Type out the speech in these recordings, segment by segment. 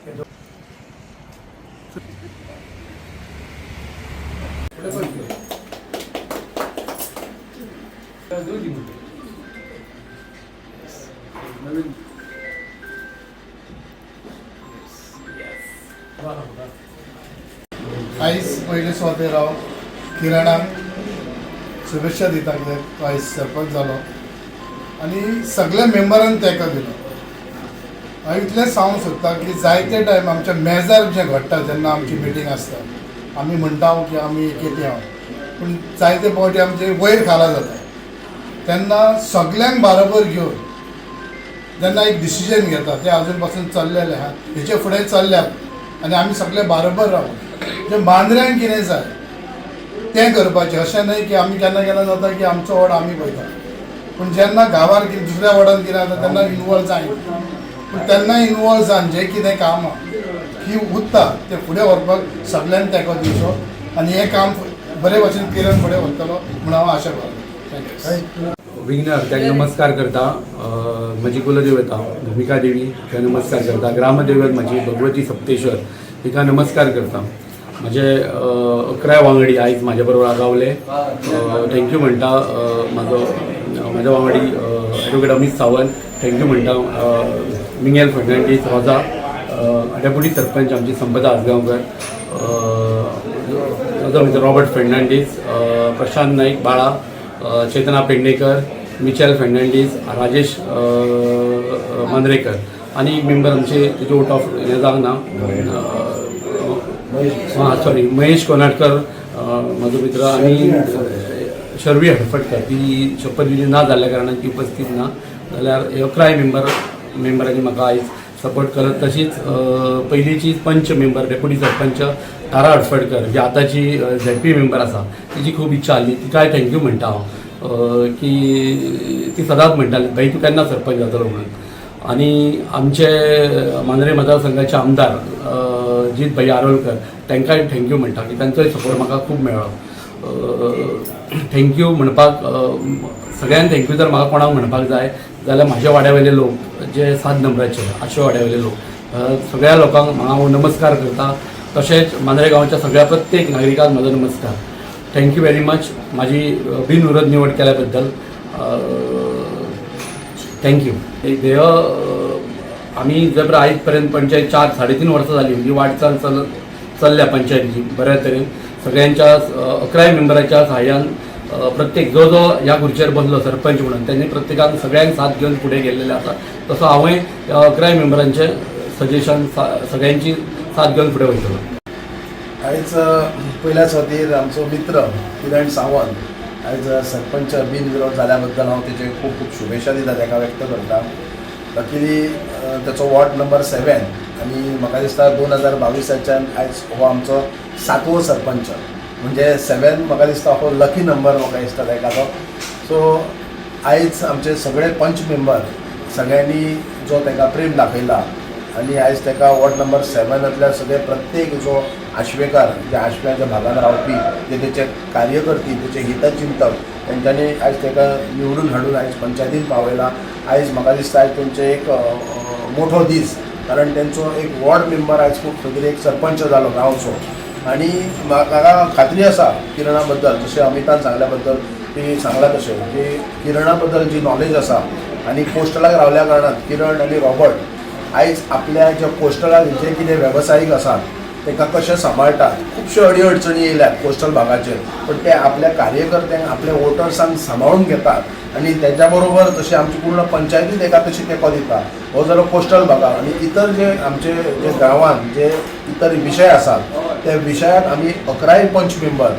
आयज पयले सुवातेर हांव किरणाक शुभेच्छा दिता, कित्याक तो आयज सरपंच जालो आनी सगल्या मेंबरान तेंको दिलो. हांव इतलेंच सांगूंक सोदता की जायते टायम आमच्या मेजार जें घडटा, जेन्ना आमची मिटींग आसता, आमी म्हणटा की आमी एकेती आहा, पूण जायते फावटी आमचे वयर खाला जाता. तेन्ना सगल्यांक बाराबर घेवन जेन्ना एक डिसिजन घेता, तें अजून पासून चल्लेलें आहा, हेचे फुडें चल्ल्यात आनी आमी सगळे बाराबर रावन जे मांद्र्यांक कितें जाय तें करपाचें. अशें न्हय की आमी केन्ना केन्ना जाता की आमचो वॉर्ड आमी पळयता, पूण जेन्ना गांवार कितें, दुसऱ्या वॉर्डान कितें जाता, तेन्ना इनवॉल्व जायना. पूण तेन्ना इनवॉल्व जावन जें कितें काम आहा की उरता, तें फुडें व्हरपाक सगल्यांनी तेंको दिवचो आनी हें काम बरे भशेन किरण फुडें व्हरतलो म्हूण हांव आशा करता. Thank you. विघ्नर ताका नमस्कार करता. म्हजी कुलदेवता भुमिका देवी हिका नमस्कार करता. ग्रामदैवत म्हजी भगवती सप्तेश्वर हिका नमस्कार करता. म्हजे 11 वांगडी आयज म्हाज्या बरोबर रावले, thank you म्हणटा. म्हाजो म्हाज्या वांगडी advocate Amit Sawant, thank you म्हणटा. मिंगेल फर्नांडीस, रोजा, डेप्युटी सरपंच आमची संपदा आजगांवकर, रॉबर्ट फर्नांडीस, प्रशांत नाईक, बाळा, चेतना पेडणेकर, मिचेल फर्नांडीस, राजेश मांद्रेकर आनी एक मेंबर आमचे, तेजे आउट ऑफ हें जावंक ना, हां, सॉरी, महेश कोनाटकर, म्हजो मित्र आनी शर्वी हडफडकर, ती शपथविधी ना जाल्ल्या कारणान ती उपस्थित ना. जाल्यार हे 11 मेंबरांनी म्हाका आयज सपोर्ट करत. तशीच पयलींची पंच मेंबर, डेप्युटी सरपंच तारा हडफडकर, जी आतांची झेडपी मेंबर आसा, तिची खूब इच्छा आसली, तिकाय thank you म्हणटा हांव, की ती सदांच म्हणटाली, "भाई, तूं केन्ना सरपंच जातलो?" म्हणून. आनी आमचे मांद्रे मतदारसंघाचे आमदार जीत भाई आरोलकर, तांकांय thank you म्हणटा की तांचोय सपोर्ट म्हाका खूब मेळ्ळो. Thank you म्हणपाक सगळ्यांक thank you जर म्हाका कोणाक म्हणपाक जाय जाल्यार म्हाज्या वाड्या वयले लोक, जे 7 नंबराचे आशे वाड्या वयले लोक, सगळ्या लोकांक हांव नमस्कार करता. तशेंच मांद्रे गांवच्या सगळ्या प्रत्येक नागरिकांक म्हजो नमस्कार. Thank you very much म्हाजी बिनविरोध निवड केल्या बद्दल. Thank you. एक ध्येय, आमी जर आयज पर्यंत पंचायत 4 साडे 3 वर्सां जाली, ही वाटचाल चल्ल्या पंचायतीची बऱ्या तरेन, सगळ्यांच्या 11 मेंबराच्या सहाय्यान. प्रत्येक जो जो ह्या खुर्चेर बसलो सरपंच म्हणून, त्यांनी प्रत्येकान सगळ्यांक साथ घेवन फुडें गेल्लेले आसा. तसो हांवूय ह्या 11 मेंबरांचे सजेशन, सगळ्यांची साथ घेवन फुडें वयतलो. आयज पयल्या सुवातेर आमचो मित्र किरण सावंत आयज सरपंच बिनविरोध जाल्या बद्दल हांव तेचे खूब खूब शुभेच्छा दिता, ताका व्यक्त करता. लकीली तेचो वॉर्ड नंबर 7 आनी म्हाका दिसता 2022च्यान आयज हो आमचो सातवो सरपंच, म्हणजे 7 म्हाका दिसता हो लकी नंबर म्हाका दिसता ताका तो. सो आयज आमचे सगळे पंच मेंबर सगळ्यांनी जो ताका प्रेम दाखयला आनी आयज ताका वॉर्ड नंबर 7तल्या सगळे प्रत्येक जो आशवेकार, जे आशव्याच्या भागान रावपी, जे तेचे कार्यकर्ती, तेचे हितचिंतक, तेंच्यांनी आयज ताका निवडून हाडून आयज पंचायतीन पावयला. आयज म्हाका दिसता आयज तेंचे एक मोठो दीस, कारण तेंचो एक वॉर्ड मेंबर आयज खूब खंय तरी एक सरपंच जालो गांवचो. आनी म्हाका खात्री आसा किरणा बद्दल, जशें अमितान सांगल्या बद्दल की सांगलां तशें की किरणा बद्दल जी नॉलेज आसा आनी कोस्टलाक रावल्या कारणान किरण आनी रॉबर्ट आयज आपल्या ज्या कोस्टलाक जे कितें वेवसायीक आसात तांकां कशें सांबाळटात. खुबश्यो अडी अडचणी येयल्यात कोस्टल भागाचेर, पण ते आपल्या कार्यकर्त्यांक, आपल्या वोटर्सांक सांबाळून घेतात आनी तेच्या बरोबर तशें आमची पूर्ण पंचायती ताका तशी तेंको दिता. हो जालो कोस्टल भागाक. आनी इतर जे आमचे जे गांवांत जे इतर विशय आसात, त्या विशयाक आमी 11 पंच मेंबर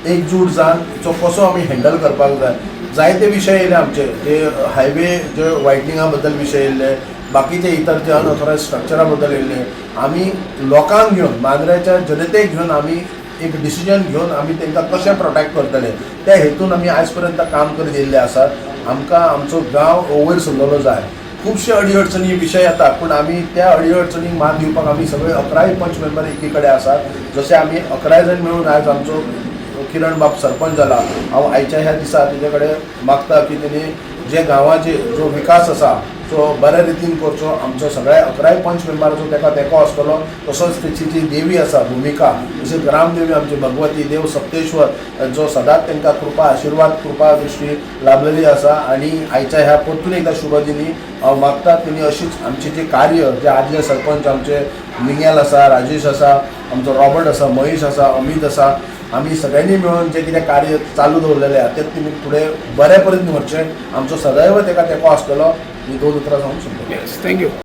एकजूट जावन जो कसो आमी हँडल करपाक जाय. जायते विशय येयले आमचे, जे हायवे जे वायडनिंगा बद्दल विशय येयल्ले, बाकीचे इतर जे अनऑथरायज स्ट्रक्चरा बद्दल येयल्ले, आमी लोकांक घेवन, मांद्र्याच्या जनतेक घेवन आमी एक डिसिजन घेवन आमी तांकां कशें प्रोटेक्ट करतले, त्या हेतून आमी आयज पर्यंत काम करीत येयल्ले आसात. आमकां आमचो गांव वयर सरलेलो जाय. खुबशे अडी अडचणी विशय येतात, पूण आमी त्या अडी अडचणींक मान दिवपाक आमी सगळे 11 पंच मेंबर एकी कडेन आसात. जशे आमी 11 जाण मेळून आयज आमचो किरण बाब सरपंच जाला, हांव आयच्या ह्या दिसा तेजे कडेन मागता की तेणी जे गांवाचे जो विकास आसा सो बऱ्या रितीन करचो. आमचो सगळ्या 11 पंच मेंबराचो ताका तेंको आसतलो. तसोच तेची जी देवी आसा भुमिका, तशीच ग्रामदेवी आमची भगवती देव सप्तेश्वर जो सदांच तांकां कृपा आशिर्वाद कृपा दृश्टी लाभलेली आसा. आनी आयच्या ह्या परतून एकदां शुभ दिनी हांव मागता तेणी अशीच आमची जी कार्य जे आदले सरपंच आमचे मिंगेल आसा, राजेश आसा, आमचो रॉबर्ट आसा, महेश आसा, अमीत आसा, आमी सगळ्यांनी मेळून जें कितें कार्य चालू दवरलेलें आहा तें तुमी फुडें बऱ्या परीन व्हरचें. आमचो सदैव ताका तेंको आसतलो. ही दोन उतरां सांगून सोंपयता. Yes, thank you.